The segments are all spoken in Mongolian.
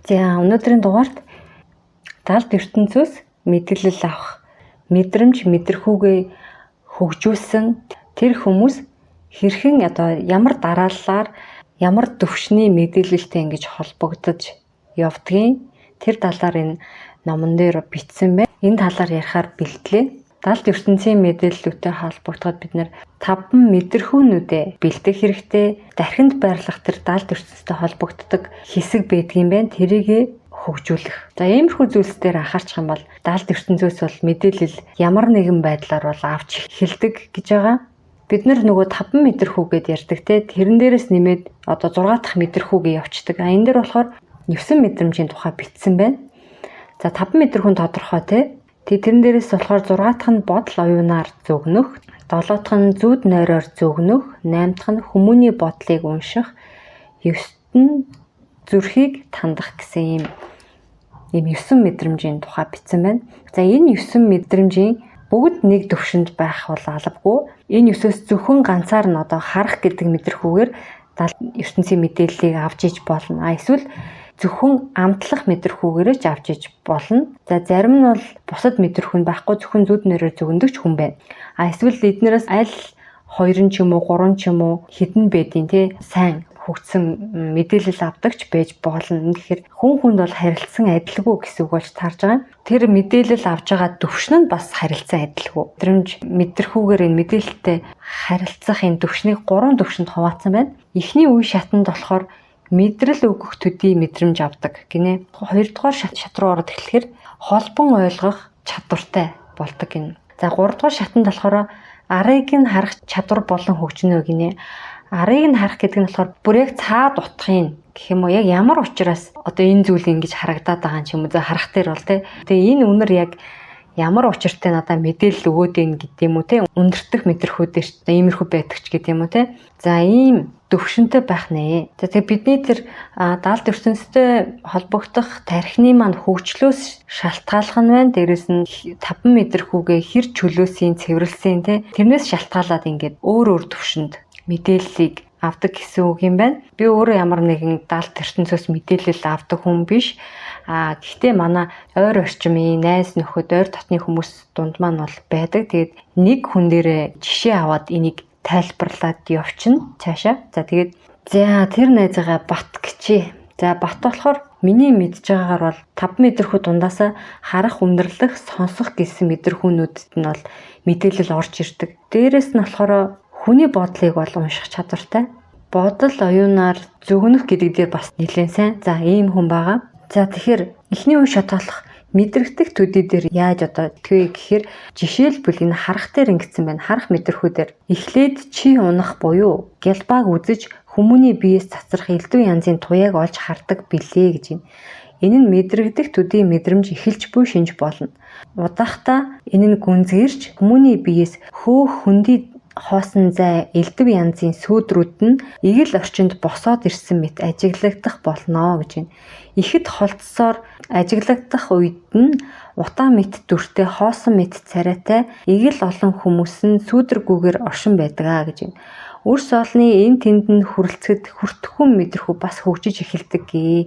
За өнөөдрийн дугаарт далд ертөнцөөс мэдээлэл авах мэдрэмж мэдрэхүйгээ хөгжүүлсэн тэр хүмүүс хэрхэн одоо ямар дарааллаар ямар төвшний мэдээлэлтэй ингэж холбогдож явдгийг тэр талаар энэ номон дээр бичсэн байна. Энэ талаар ярихаар бэлтлээ. Далд ертөнцийн мэдээллүүдтэй холбогдоход бид нэр 5 мэдрэхүүнүүдээ бэлдэх хэрэгтэй. Дархинд байрлах тэр далд ертөнцтэй холбогддог хэсэг байдгийн байна. Тэрийгээ хөгжүүлэх. За иймэрхүү зүйлс дээр анхаарчих юм бол далд ертөнцөөс бол мэдээлэл ямар нэгэн байдлаар бол авч эхэлдэг гэж байгаа. Бид нар нөгөө 5 мэдрэхүү гэд ярьдаг те. Тэрэн дээрээс нэмээд одоо 6 дахь мэдрэхүүгээ явцдаг. А энэ дээр болохоор 9 мэдрэмжийн тухай бичсэн байна. За 5 мэдрэхүүн тодорхой те. Тэгээ тэрэн дээрээс болохоор 6 дахь нь бодол оюунаар зөгнөх, 7 дахь нь зүуд нойроор зөгнөх, 8 дахь нь хүмүүний бодлыг унших, 9 нь зүрхийг тандах гэсэн ийм 9 мэдрэмжийн тухай бичсэн байна. За энэ 9 мэдрэмжийн бүгд нэг төвшөнд байх бол албагүй. Энэ 9-өөс зөвхөн ганцаар нь одоо харах гэдэг мэдрэхүүгээр далд ертөнцийн мэдээллийг авч иж болно. А эсвэл зөвхөн амтлах мэдрэхүүгээрээ ч авч иж болно. За зарим нь бол бусад мэдрэхүү нь байхгүй зөвхөн зүуд нойроор зөгнөдөг ч хүн байна. А эсвэл эднээс аль 2 ч юм уу 3 ч юм уу хэдэн байдیں те сайн хөгжсөн мэдээлэл авдагч байж болно. Тэгэхээр хүн хүнд бол харилцсан адилгүй гэсэн үг болж таарж байгаа юм. Тэр мэдээлэл авж байгаа төвшин нь бас харилцан адилгүй. Мэдрэмж мэдрэхүүгээр энэ мэдээлэлтэй харилцах энэ төвшнийг 3 төвшөнд хуваацсан байна. Эхний үе шатанд болохоор мэдрэл өгөх төдий мэдрэмж авдаг гинэ. Хоёрдугаар шат руу ороод эхлэхээр холбон ойлгох чадвартай болдог гинэ. За гуравдугаар шатанд болохоор арыг нь харах чадвар болон хөгжинө гинэ. Арыг нь харах гэдэг нь болохоор бүр яг цаад утгын гэх юм уу яг ямар учраас одоо энэ зүйл ингэж харагдаад байгаа юм ч юм уу за харах дээр бол те. Тэгээ энэ үнэр яг ямар учиртай надаа мэдээлэл өгөөд ийн гэдэг юм уу те. Өндөртөх мэдрэхүү дээр иймэрхүү байдаг ч гэдэг юм уу те. За ийм төвшөнтэй байх нэ. За тэгээ бидний тэр далд ертөнцтэй холбогдох тархины маань хөгжлөөс шалтгааллах нь байна. Дээрээс нь 5 мэдрэхүүгээ хэр чөлөөсийн цэвэрлсэн те. Тэрнээс шалтгаалаад ингээд өөр өөр төвшөнд мэдээллийг авдаг гэсэн үг юм байна. Би өөрөө ямар нэгэн далд ертөнцөөс мэдээлэл авдаг хүн биш. А гэхдээ манай ойр орчмын найз нөхөд ойр дотны хүмүүс дунд маань бол байдаг. Тэгээд нэг хүн дээрээ жишээ аваад энийг тайлбарлаад явчихна цаашаа. За тэгээд за тэр найзыгаа Бат гэчээ. За Бат болохоор миний мэдж байгаагаар бол 5 мэдрэхүү дундаасаа харах, үнэрлэх, сонсох гэсэн мэдрэхүүнүүдэд нь бол мэдээлэл орж ирдэг. Дээрээс нь болохоор хүний бодлыг бол унших чадвартай. Бодол оюунаар зөгнөх гэдэг дээр бас нэлээд сайн. За ийм хүн байгаа. За тэгэхээр эхний үе шатгаалах мэдрэгдэх төдий дээр яаж одоо итгэв гэхээр жишээлбэл энэ харах дээр ингэсэн байна. Харах мэдрэхүү дээр эхлээд чи унах буюу гялбааг үзэж хүмүүний биеэс цацрах элдв янзын туяаг олж хардаг билээ гэж байна. Энэ нь мэдрэгдэх төдий мэдрэмж эхэлж буй шинж болно. Удахдаа энэ нь гүнзгийрч хүмүүний биеэс хөөх хөндөй хоосон зай элдв янзын сүүдрүүд нь эгэл орчинд босоод ирсэн мэт ажиглагдах болно гэж байна. Ихэд холдсоор ажиглагдах үед нь утаа мэт дүртэй хоосон мэт царайтай эгэл олон хүмүүс нь сүүдргүүгээр оршин байдаг а гэж байна. Үрс олны энэ тэнд нь хүрэлцэхэд хүртэхүүн мэдрэхүү бас хөгжиж эхэлдэг гээ.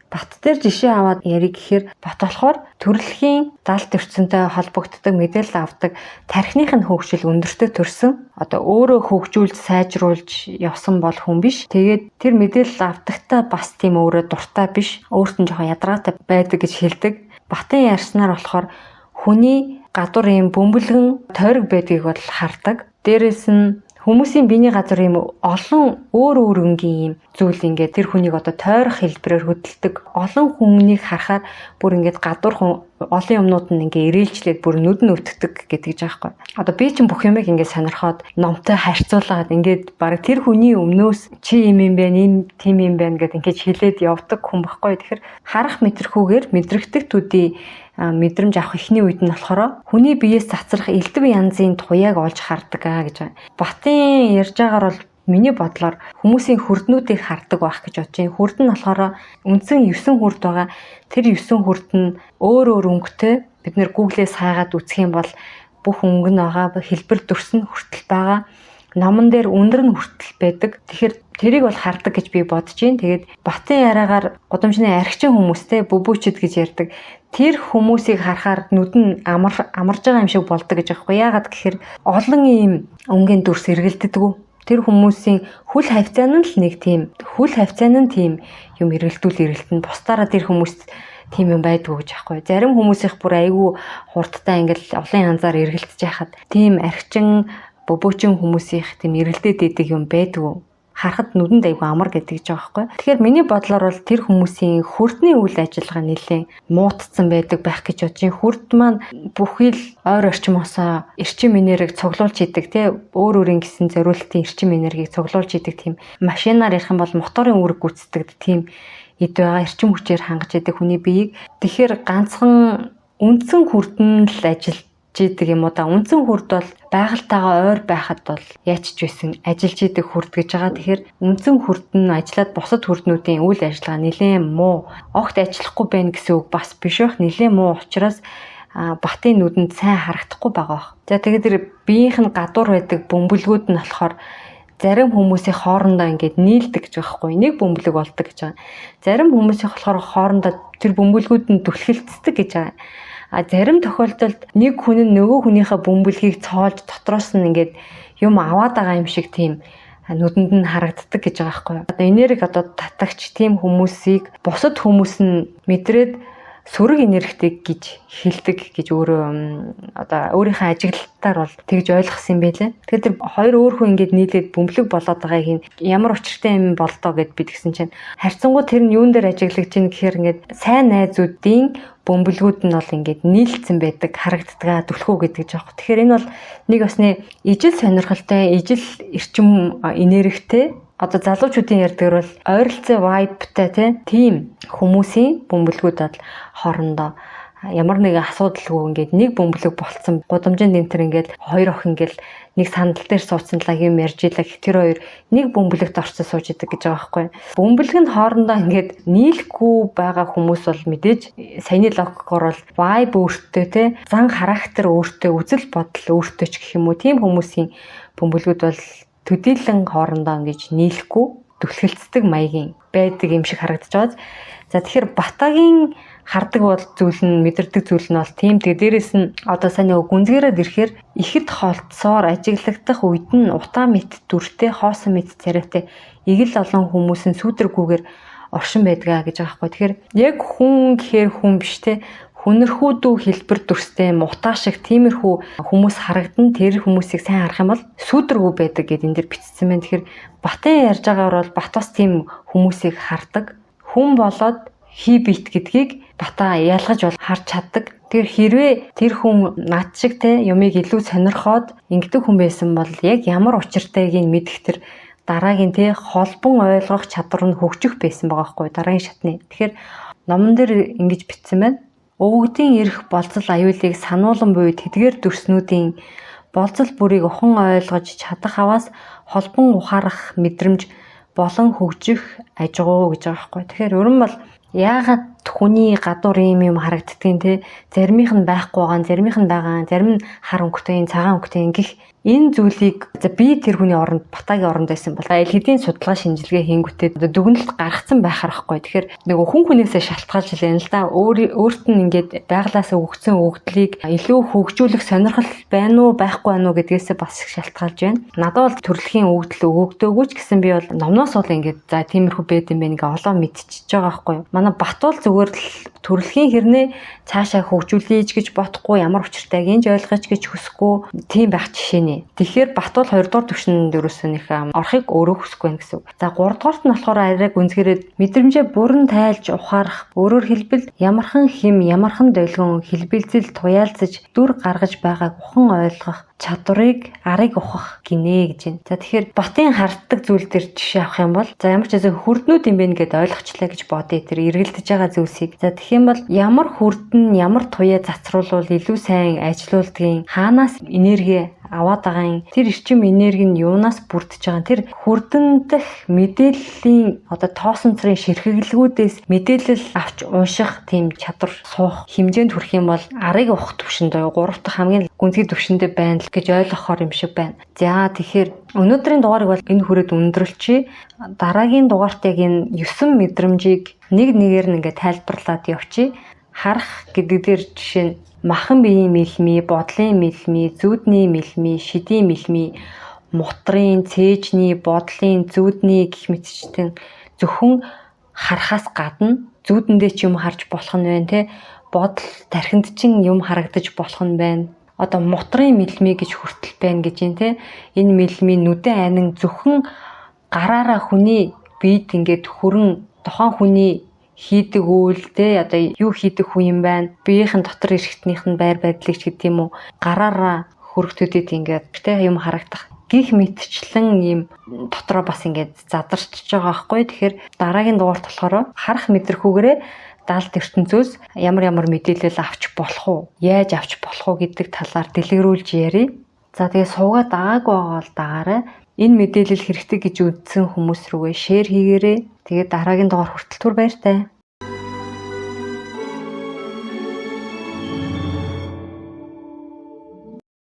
Бат дээр жишээ аваад ярих гэхээр бат болохоор төрөлхийн далд ертөнцтэй холбогддог мэдээлэл авдаг тархиных нь хөгжил өндөртөө төрсөн. Одоо өөрөө хөгжүүлж сайжруулж явсан бол хүн биш. Тэгээд тэр мэдээлэл авдагтаа бас тийм өөрөө дуртай биш. Өөрт нь жоохон ядаргаатай байдаг гэж хэлдэг. Батын ярьснаар болохоор хүний гадуур ийм бөмбөлгөн тойрог байдгийг бол хардаг. Дээрээс нь хүмүүсийн биений газар ийм олон өөр өөр өнгийн ийм зүйл ингээд тэр хүнийг одоо тойрох хэлбэрээр хөдөлдөг. Олон хүнийг харахаар бүр ингээд гадуур хүн олон юмнууд нь ингээд ирээлжлээд бүр нүд нь өвддөг гэдэг ч аахгүй. Одоо би чинь бүх юмыг ингээд сонирхоод номтой харьцуулаад ингээд бараг тэр хүний өмнөөс чи юм юм байна, ийм тийм юм байна гэд ингээд хэлээд явдаг хүн баггүй. Тэгэхээр харах мэдрэхүүгээр мэдрэгдэх төдий мэдрэмж авах эхний үед нь болохоор хүний биеэс цацрах элдв янзын туяаг олж хардаг аа гэж байна. Батын ярьж байгаагаар бол миний бодлоор хүмүүсийн хүрднүүдийг хардаг байх гэж бодож байна. Хүрд нь болохоор үндсэн 9 хүрд байгаа. Тэр 9 хүрд нь өөр өөр өнгөтэй. Бид нэр Google-ээс хайгаад үзэх юм бол бүх өнгө нь байгаа, хэлбэр дүрс нь хүртэл байгаа. Номон дээр өндөр нь хүртэл байдаг. Тэгэхээр тэрийг бол хардаг гэж би бодож байна. Тэгээд Батын яриагаар гудамжны архичин хүмүүстэй бөбөөчд гэж ярьдаг. Тэр хүмүүсийг харахаар нүд нь амарж байгаа юм шиг болдог гэж байгаа хгүй. Яагаад гэхээр олон ийм өнгийн дүрс эргэлддэг. Тэр хүмүүсийн хүл хавцаан нь л нэг тийм хүл хавцаан нь тийм юм эргэлдүүл эргэлтэн. Бусдаараа тэр хүмүүст тийм юм байдгүй гэж аахгүй. Зарим хүмүүсийнх бүр айгүй хурдтай ингээл олон янзаар эргэлдэж яхад тийм архичин бөбөөчин хүмүүсийнх тийм эргэлдээд идэг юм байдгүй. Харахад нүдэнд айгүй амар гэдэг ч байгаа байхгүй. Тэгэхээр миний бодлоор бол тэр хүмүүсийн хүрдний үйл ажиллагаа нэлээд муутцсан байдаг байх гэж бодож байна. Хүрд маань бүхий л ойр орчмоосоо эрчим энергийг цуглуулж идэг тий өөр өөрийн гэсэн зориултын эрчим энергийг цуглуулж идэг тийм машинаар ярих юм бол моторын үүрэг гүйцэтгэдэг тийм эд байгаа, эрчим хүчээр хангаж идэг хүний биеийг. Тэгэхээр ганцхан үндсэн хүрдэн л ажиллаж идэг юм уу да. Үндсэн хүрд бол байгальтайгаа ойр байхад бол яаж ч байсан ажиллаж идэг хүрд гэж байгаа. Тэгэхээр үндсэн хүрд нь ажиллаад бусад хүрднүүдийн үйл ажиллагаа нэлээд муу. Огт ажиллахгүй байна гэсэн үг бас биш байх. Нэлээд муу учраас Батын нүдэнд сайн харагдахгүй байгаа бах. За тэгээд тэр биеийнх нь гадуур байдаг бөмбөлгүүд нь болохоор зарим хүмүүсийн хоорондоо ингээд нийлдэг гэж байгаа хгүй. Нэг бөмбөлөг болдог гэж байгаа. Зарим хүмүүсийн болохоор хоорондоо тэр бөмбөлгүүд нь түлхэлцдэг гэж байгаа. А зарим тохиолдолд нэг хүн нь нөгөө хүнийхээ бөмбөлгийг цоолж дотроос нь ингээд юм аваад байгаа юм шиг тийм нүдэнд нь харагддаг гэж байгаа байхгүй юу. Одоо энерги одоо татагч тийм хүмүүсийг бусад хүмүүс нь мэдрээд сөрөг энергитэй гэж хэлдэг гэж өөрөө одоо өөрийнхөө ажиглалтаар бол тэгж ойлгосон юм байлээ. Тэгэхээр тэр хоёр өөр хүн ингээд нийлээд бөмбөлөг болоод байгааг ямар учиртай юм болдоо гэд би тэгсэн чинь харьцангуй тэр нь юун дээр ажиглагдж ийн гэхээр ингээд сайн найзуудын бөмбөлгүүд нь бол ингээд нийлцсэн байдаг, харагддаг, түлхүү гэдэг жоох. Тэгэхээр энэ бол нэг осны ижил сонирхолтой, ижил эрчим энергитэй одоо залуучуудын ярьдгаар бол ойролцоо vibe-тай тийм хүмүүсийн бөмбөлгүүд бол хоорондоо ямар нэгэн асуудалгүй ингээд нэг бөмбөлөг болцсон гудамжинд энэ төр ингээд хоёр охин ингээд нэг сандал дээр суудсан лаг юм ярьж илаа гэх тэр хоёр нэг бөмбөлөгт орсон сууж идэг гэж байгаа байхгүй. Бөмбөлөг нь хоорондоо ингээд нийлэхгүй байгаа хүмүүс бол мэдээж саяны логикоор бол vibe өөртөө те зан характер өөртөө үзэл бодол өөртөө ч гэх юм уу тийм хүмүүсийн бөмбөлгүүд бол төдийлөн хоорондоо ингэж нийлэхгүй түлхэлцдэг маягийн байдаг юм шиг харагдаж байгаа. За тэгэхээр Батагийн хардаг бол зүйл нь мэдэрдэг зүйл нь бол тийм. Тэгээ дээрэс нь одоо сайн нэг гүнзгийрээд ирэхээр ихэд холдсоор ажиглагдах үед нь утаа мэт дүртэй хоосон мэт царайтай игэл олон хүмүүс нь сүүдэргүүгээр оршин байдгаа гэж байгаа байхгүй. Тэгэхээр яг хүн гэхээр хүн биш те хүнэрхүү дүү хэлбэр дүрстэй мутаа шиг тиймэрхүү хүмүүс харагдан. Тэр хүмүүсийг сайн харах юм бол сүүдэргүй байдаг гэд энэ дэр бичсэн байна. Тэгэхээр Батын ярьж байгаагаар бол Бат бас тийм хүмүүсийг хардаг. Хүн болоод хий бит гэдгийг Бата ялгаж бол харж чаддаг. Тэр хэрвээ тэр хүн над шиг те юмыг илүү сонирхоод ингэдэг хүн байсан бол яг ямар учиртайг нь мэдэх тэр дараагийн те холбон ойлгох чадвар нь хөгжих байсан байгаа хгүй дараагийн шатны. Тэгэхээр номон дээр ингэж бичсэн байна. Өвөгдийн эрх болцол аюулыг сануулan буй тэдгээр дүрснүүдийн болцол бүрийг ухан ойлгож чадах аваас холбон ухаарах мэдрэмж болон хөгжих ажгуу гэж байгаа байхгүй. Тэгэхээр өрн бол яагаад хүний гадуур ийм юм харагддгийг те заримийнх нь байхгүй байгаа, заримийнх нь байгаа, зарим нь хар өнгөтэй, цагаан өнгөтэй гэх энэ зүйлийг за би тэр хүний оронд Батагийн оронд байсан бол аль хэдийн судалгаа шинжилгээ хийнгүүтээ дүгнэлт гаргацсан байхаар байхгүй. Тэгэхээр нөгөө хүн хүнээсээ шалтгаалж байна л да. Өөрт нь ингээд байглаас өгөгдсөн өгөгдлийг илүү хөгжүүлэх сонирхол байна уу, байхгүй байна уу гэдгээсээ бас их шалтгаалж байна. Надад бол төрөлхийн өгөгдөл өгөгдөөгүй ч гэсэн би бол номноос бол ингээд за тиймэрхүү байд юм байна ингээ олон мэдчихэж байгаа байхгүй. Манай Бат бол зүгээр л төрөлхийн хэрнээ цаашаа хөгжүүлээч гэж бодохгүй, ямар учиртайг энэ ч ойлгож гэж хүсэхгүй тийм байх жишээ нэ. Тэгэхээр Бат бол 2 дугаар түвшинд ерөөсөө нөх орохыг өөрөө хүсэхгүй байна гэсэн үг. За 3 дугаарт нь болохоор арай гүнзгийрээд мэдрэмжээ бүрэн тайлж ухаарах, өөрөөр хэлбэл ямархан хим, ямархан долгион хэлбэлзэл туяалзаж дүр гаргаж байгааг ухан ойлгох чадварыг арыг ухах гинэ гэж байна. За тэгэхээр Батын харддаг зүйл дээр жишээ авах юм бол за ямар ч байсан хүрднүүд юм бэ гэдээ ойлгочлаа гэж бодъё. Тэр эргэлдэж байгаа зүйлсийг. За тэгэх юм бол ямар хүрдэн ямар туяа цацруулвал илүү сайн ажилуулдгийг, хаанаас энерги аваад байгаа юм тэр эрчим энерги нь юунаас бүрдэж байгаа, тэр хүрдэн дэх мэдээллийн одоо тоосонцрын ширхэглэгүүдээс мэдээлэл авч унших тийм чадвар суух хэмжээнд хүрэх юм бол арыг ухах түвшинд буюу 3 дахь хамгийн гүнзгий түвшиндээ байна л гэж ойлгохоор юм шиг байна. За, тэгэхээр өнөөдрийн дугаарыг бол энэ хүрээд өндөрлөчье. Дараагийн дугаарт яг энэ 9 мэдрэмжийг нэг нэгээр нь ингээд тайлбарлаад явчихъя. Харах гэдэг дээр жишээ нь махан биеийн мэлмий, бодлын мэлмий, зүүдний мэлмий, шидийн мэлмий, мутрын, цээжний, бодлын, зүүдний гэх мэтчилэн зөвхөн харахаас гадна зүүдэндээ ч юм харж болох нь байна те, бодол тархинд чинь юм харагдаж болох нь байна. Одоо мутрын мэлмий гэж хүртэл байна гэж юм те. Энэ мэлмий нүдэн айнан зөвхөн гараараа хүний биед ингээд хүрэн тухайн хүний хийдэг үйл те, одоо юу хийдэг хүн юм байна. Биеийнхэн дотор эрхтнийх нь байр байдлыг ч гэдэг юм уу, гараараа хөрөгтөдөд ингээд те юм харагдах гих мэтчлэн ийм дотроо бас ингээд задарчж байгаа байхгүй. Тэгэхээр дараагийн дугаарт болохоор харах мэдрэхүүгээрээ далд ертөнцөөс ямар ямар мэдээлэл авч болох уу, яаж авч болох уу гэдэг талаар дэлгэрүүлж ярья. За, тэгээ сувгаа дагаагүй байгаа бол дагаарай. Энэ мэдээлэл хэрэгтэй гэж үзсэн хүмүүс рүүгээ share хийгээрэй. Тэгээд дараагийн дугаар хүртэл түр баяртай.